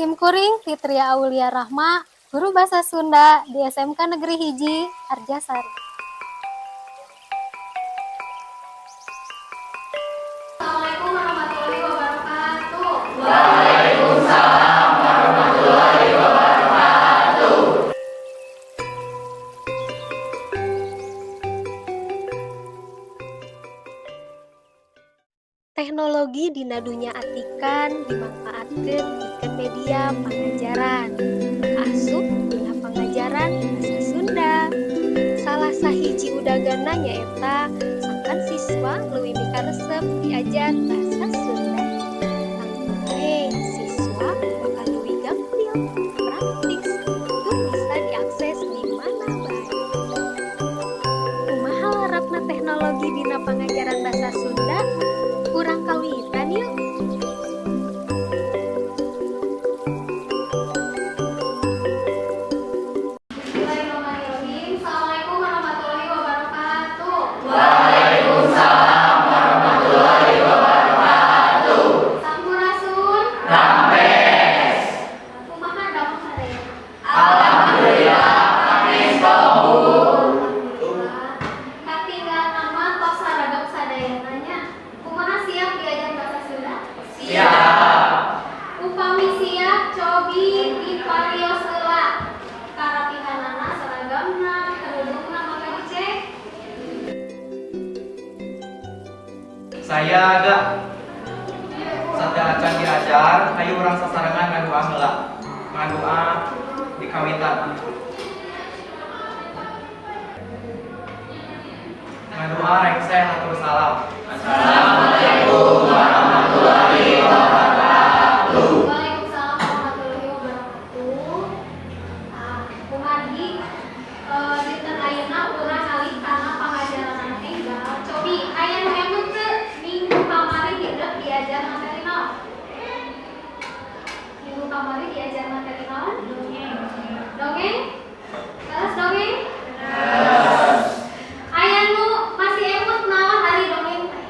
Sim kuring Fitria Aulia Rahma, guru bahasa Sunda di SMK Negeri Hiji Arjasari. Assalamualaikum warahmatullahi wabarakatuh. Waalaikumsalam warahmatullahi wabarakatuh. Teknologi dina dunya atikan dimanfaatkeun pikeun media pangajaran. Asup dina pangajaran bahasa Sunda. Salah sahiji udagana nyaeta sangkan siswa leuwih mikaresep diajar bahasa Sunda. Tangtu we siswa bakal leuwih gampil, praktis, tur bisa diakses di mana bae. Kumaha larapna teknologi dina pangajaran bahasa Sunda? Urang kawitan yuk. Bismillahirrahmanirrahim. Assalamualaikum warahmatullahi wabarakatuh. Waalaikumsalam warahmatullahi wabarakatuh. Sampurasun. Rampes. Kumaha damang sadayana? Alhamdulillah, pangestu. Alhamdulillah. Katinggalna mah tos saragam sadayana nya. Kumaha, siap diajar bahasa Sunda? Siap. Upami siap, cobi diparios heula. Karapihanana seragamna, kerudungna, mangga dicek. Saya agak sateuacan diajar, ayo urang sasarengan ngadua heula. Ngadua di kawitan. Ngadua rengse hatur salam. Assalamualaikum warahmatullahi wabarakatuh. Waalaikumsalam warahmatullahi wabarakatuh. Nah, kumargi dinten ayeuna urang ngalih kana pangajaran enggal. Cobi aya nu emut teu minggu kamari hidep diajar materi naon? Minggu kamari diajar materi naon? Dongeng. Kelas dongeng? Aya nu masih emut naon ari dongeng teh?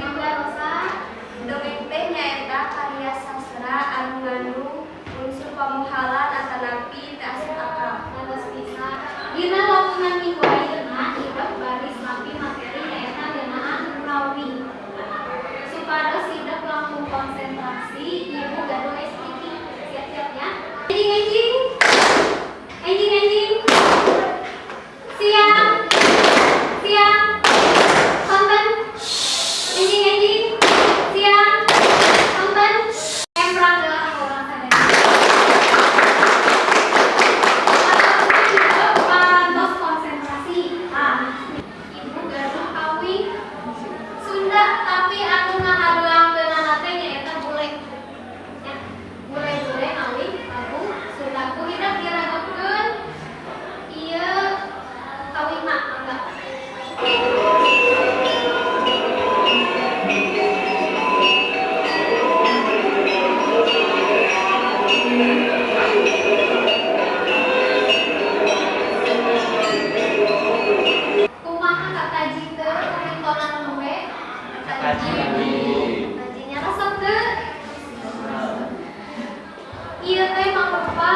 Mangga, Rosa. Dongeng teh nyaeta karya sastra anu ngandung unsur pamohalan atanapi teu asup akal. Leres pisan. Dina lowongan minggu ayeuna hidep baris nampi materi nyaeta ngeunaan kawih. Supados hidep langkung konsentrasi, ibu gaduh ice breaking. Siap-siap nya. Enjing enjing. Enjing enjing. Siang. Siang. Sonten. Enjing enjing. Siang. Sonten. Emprang heula ka urang sadaya. Parantos konsentrasi. Ah, ibu gaduh kawih Sunda tapi anu ngahaleuangkeunana teh nyaeta bule. Ya, bule-bule ngawih lagu Sunda. Ku hidep diragapkeun ieu kawihna, mangga. Kumaha, kataji teu kamintonan we? Kataji. Katajinya resep teu? Ieu teh mangrupa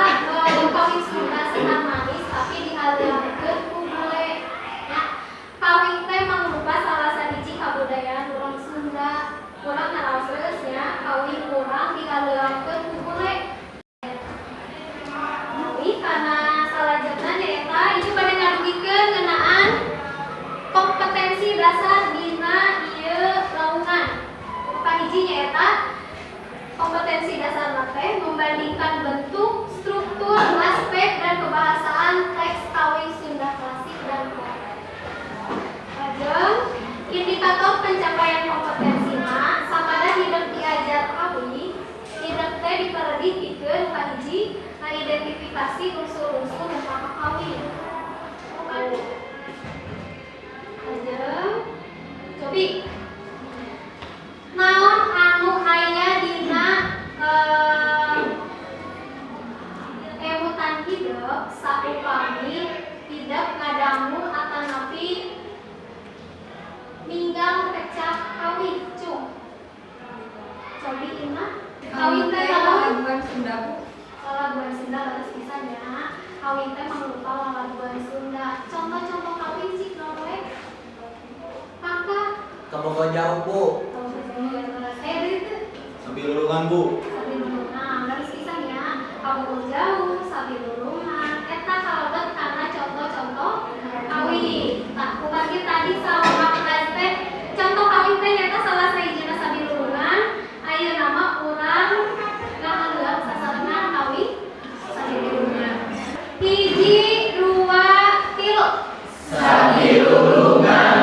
kawih Sunda sehan manis tapi dihaleuangkeun ku bule. Ya, kawih teh mangrupa salah sahiji kabudayaan urang Sunda. Urang ngaraos leus nya, kawih urang dihaleuangkeun ku bule. Kawih kana salajengna nyaeta ieu bade ngadugikeun ngeunaan kompetensi dasar dina ieu lowongan. Kahiji nyaeta kompetensi dasar teh membandingkan bentuk, struktur, aspek, dan kebahasaan teks kawih Sunda klasik dan pop. Lajeng, indikator pencapaian kompetensina samada hidep diajar kawih, hidep teh diperedih pikeun kahiji ngidentifikasi unsur-unsur utama kawih. Lajeng, cobi naon anu aya dina emutan hidep saupami hidep ngadangu atanapi ninggal kecap kawih, cung? Cobi imah kawih teh naon? Laguan Sunda. Kawih teh mangrupa lalaguan Sunda. Contoh-contoh kawih cik naon we? Kakak. Kabogoh jauh, Bu. Eh, itu. Sabilulungan, Bu. Sabilulungan. Leres pisan ya. Kabogoh jauh, sabilulungan. Eta kalebet kana contoh-contoh kawih. Tah, kumargi tadi saur Afraz teh contoh kawih teh nyaeta salah sahijina sabilulungan. Ayeuna mah urang ngahaleuang sasarengan kawih sabilulungan. 1, 2, 3. Sabilulungan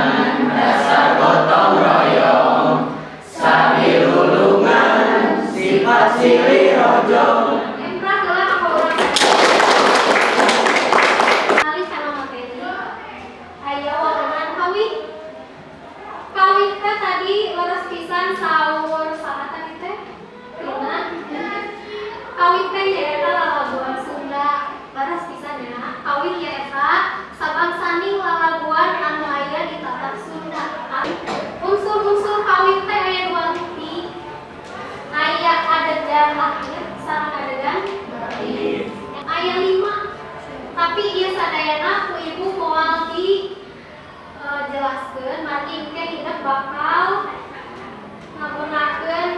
dasar gotong royong. Sabilulungan sifat silih rojong. Emprak heula ka urang. Alih kana materi. Aya wangunan kawih. Kawih teh tadi leres pisan saur saha tadi teh? Rina. Kawih teh nyaeta lalaguan Sunda. Leres pisan ya. Kawih nyaeta sabangsaning lalaguan anu aya di tatar Sunda. Unsur-unsur kawih teh aya dua rupi. Aya adegan lahir sareng adegan batin. Aya 5. Tapi ieu sadayana ku ibu moal di jelaskeun margi engke hidep bakal ngagunakeun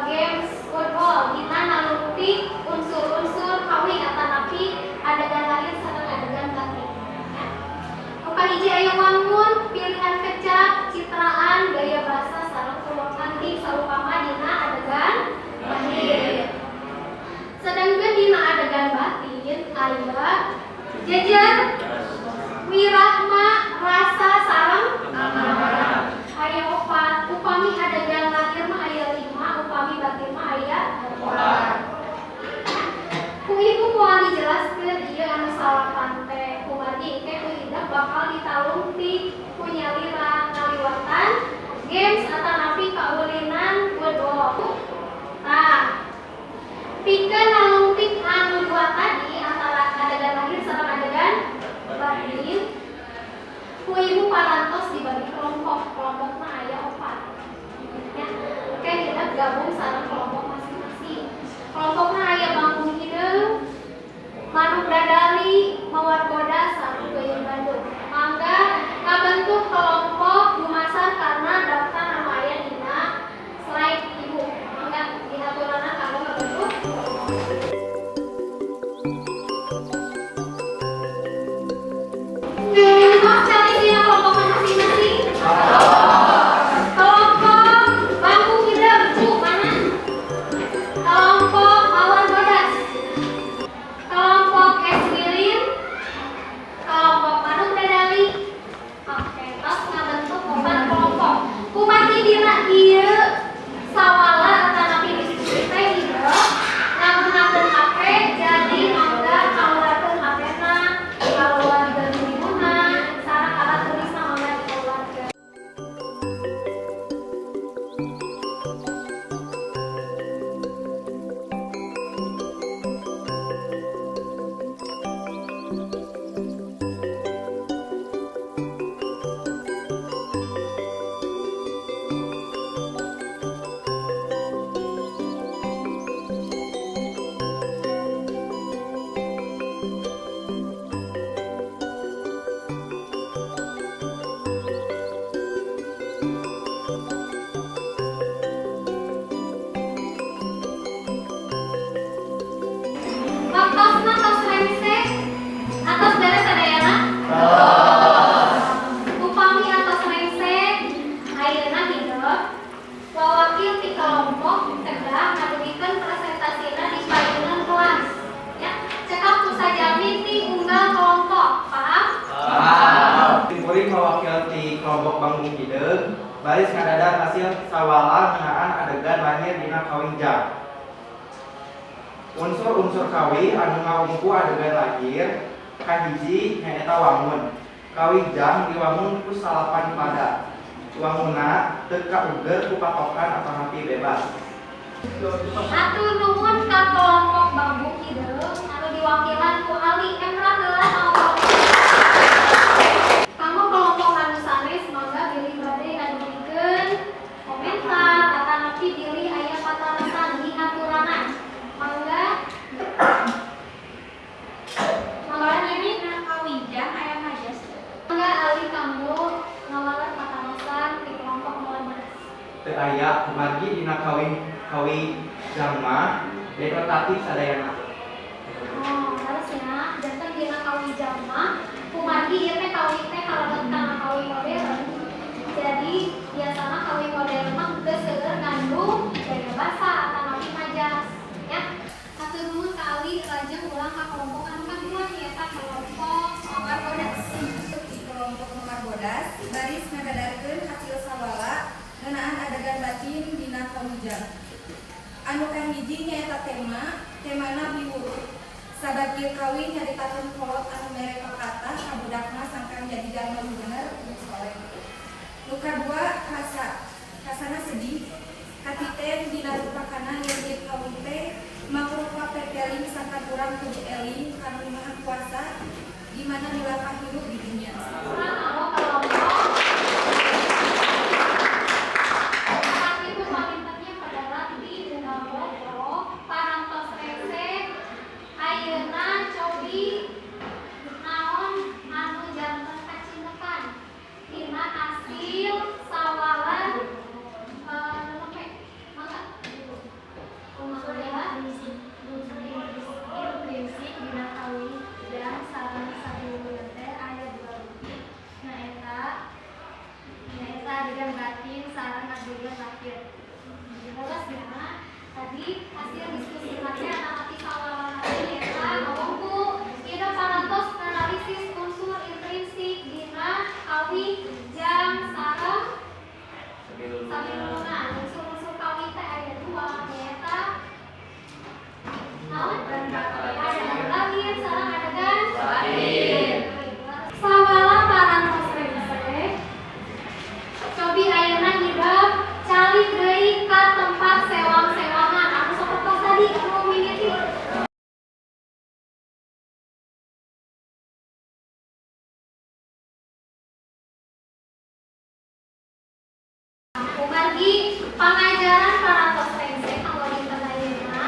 games football dina nalungtik unsur-unsur kawih atanapi adegan lahir sareng adegan batin. Ya. Nu kahiji aya wangun, pilihan kecap, citraan, gaya bahasa sareng purwakanti saupama dina adegan lahir. Sedangkeun dina adegan batin aya jejer, wirahma, rasa sareng aya 4. Upami adegan lahir mah aya 5, upami batin mah aya 4. Ku ibu moal dijelaskeun ieu anu salapan teh kumargi engke ku hidep bakal ditalungtik ku nyalira ngaliwatan games atanapi kaulinan wordwall. Tah, pikeun nalungtik anu dua tadi antara adegan lahir sareng adegan batin, ku ibu parantos dibagi kelompok, kelompokna aya 4. Ya, engke hidep gabung sareng kelompok masing-masing. Kelompokna aya Bangkung Hideung, Manuk Dadali, Mawar Bodas, sareng Geuyeum Bandung. Mangga ngabentuk kelompok dumasar karena daftar nama aya dina slide ibu. Mangga dihaturana kanggo ngabentuk kelompok. Tos calik dina kelompokna masing-masing. Kelompok Bangkung Hideung, Bu, mana? Kelompok Mawar Bodas, kelompok Es Lilin, kelompok Manuk Dadali. Oke, tos ngabentuk 4 kelompok. Kumargi dina ieu sawala atanapi diskusi teh hidep ngagunakeun HP, jadi mangga kaluarkeun HP-na, kaluarkeun ibuna, sareng alat tulisna mangga dikaluarkeun. Waktosna tos rengse, atos beres sadayana? Upami atos rengse, ayeuna hidep wawakil ti kelompok kedah ngadugikeun presentasina di payunan kelas. Ya, cekap ku sajami ti unggal kelompok, paham? Kuring mewakil ti kelompok Bangkung Hideung baris ngadadar hasil sawala ngeunaan adegan lahir dina kawih jang. Unsur-unsur kawih anu ngawungku adegan lahir kahiji nyaeta wangun. Kawih jang diwangun ku salapan pada. Wanguna teu kauger ku patokan atanapi bebas. Hatur nuhun ka kelompok Bangkung Hideung anu diwakilan ku Ali Emrah heula kanggo kelompok. Kelompok anu sanes mangga bilih bade ngadugikeun komentar atanapi bilih aya patarosan di haturanan. Mangga. Kumargi dina kawih kawijang mah denotatif sadayana. Oh, harusnya janten dina kawijang mah kumargi ieu teh kawih teh kalebet kana kawih modern. Jadi biasana kawih modern mah geus seueur ngandung gaya basa atanapi majas ya. Hatur nuhun ka Ali, lajeng urang ka kelompok anu kadua, nyaeta kelompok Mawar Bodas. Di kelompok Mawar Bodas baris ngadadarkeun hasil sawala ngeunaan adegan batin dina kawijang. Anu kahiji nyaeta tema, temana biwuruk. Sabab ieu kawih nyaritakeun kolot anu mere papatah ka budakna sangkan jadi jalma nu bener nu soleh. Nu kadua rasa, rasana sedih. Katiten dina rupakana yen ieu kawih teh mangrupa pepeling sangkan urang kudu eling ka Nu Maha Kuasa di mana milapah hirup di dunya. Urang kanggo kelompok Ibu pamintennya pada Rati dina Boko parantos rengse. Ayeuna cobi naon anu janten kacindekan dina hasil sawala nempe, mangga. Unsur unsur intrinsik dina kawijang sareng sabilulungan teh aya dua bukti, nyaeta adegan batin sareng adegan lahir. Jelas ya, tadi hasil diskusi tadi anak sawala nyaeta ngomongku dina parantos analisis unsur intrinsik dina kawijang sareng sabilulungan. Unsur-unsur kawih teh aya dua, nyaeta naon? Adegan lahir sareng adegan Batin. Sawala parantos rengse. Cobi ayeuna hidep calik deui ka tempat sewang-sewangan anu sapertos tadi anu mimiti. Kumargi pangajaran parantos rengse kanggo dinten ayeuna.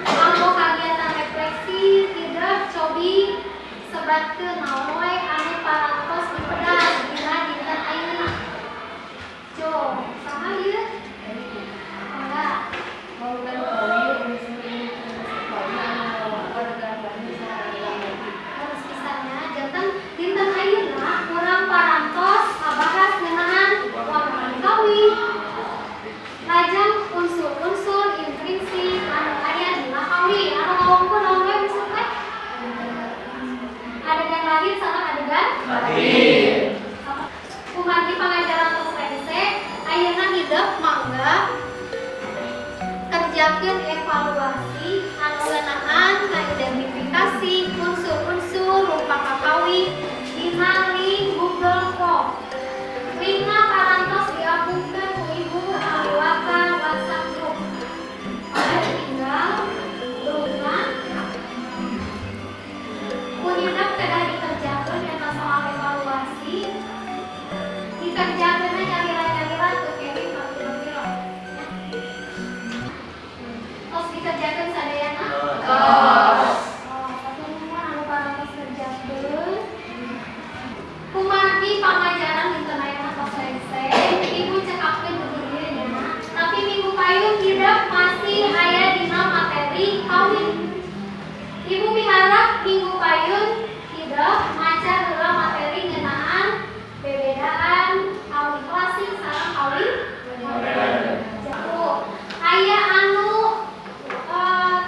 Kanggo kagiatan refleksi hidep cobi sebatkeun naon we anu parantos dipedar dina dinten ayeuna. Jo, saha ieu? Mangga. Wangunan kawih, unsur intrinsik kawih anu ngawangku adegan batin sareng adegan lahir. Harus pisannya janten dinten ayeuna urang parantos ngabahas ngeunaan wangunan kawih. Lajeng unsur-unsur intrinsik anu aya dina kawih. Anu ngawangku naon we unsur teh? Adegan lahir sareng adegan Batin. Kumargi pangajaran tos rengse, ayeuna hidep mangga kerjakeun evaluasi anu ngeunaan ngaidentifikasi unsur-unsur rupa kakawih dina link Google Form. Linkna parantos diapungkeun ku Ibu kaliwatan WhatsApp grup. Mangga tinggal grupna. Ku hidep kedah dikerjakeun eta soal evaluasi. Dikerjakeunna nyalira-nyalira teu kenging papiro-piro. Ya. Tos dikerjakeun sadayana? Tos. Oh, hatur nuhun anu parantos kerjakeun. Kumargi pangajaran dinten ayeuna tos rengse, Ibu cekapkeun di dieu nya. Tapi minggu payun hidep masih aya dina materi kawih. Ibu miharap minggu payun hidep maca heula materi ngeunaan bebedaan kawih klasik sareng kawih modern. Tuh, aya anu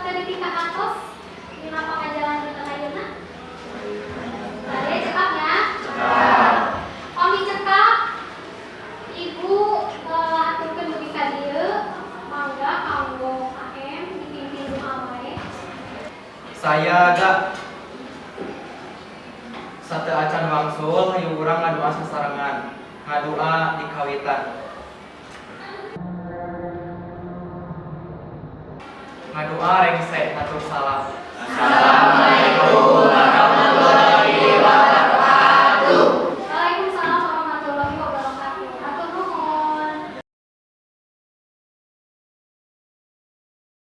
teu dipikahantos dina pangajaran dinten ayeuna? Aya cekap nya? Pami cekap, Ibu haturkeun dugi ka dieu, mangga kanggo KM dipimpin doa wae. Saya gak sateuacan wangsul, hayu urang ngadua sasarengan, ngadua di kawitan. Ngadua rengse, hatur salam. Assalamualaikum.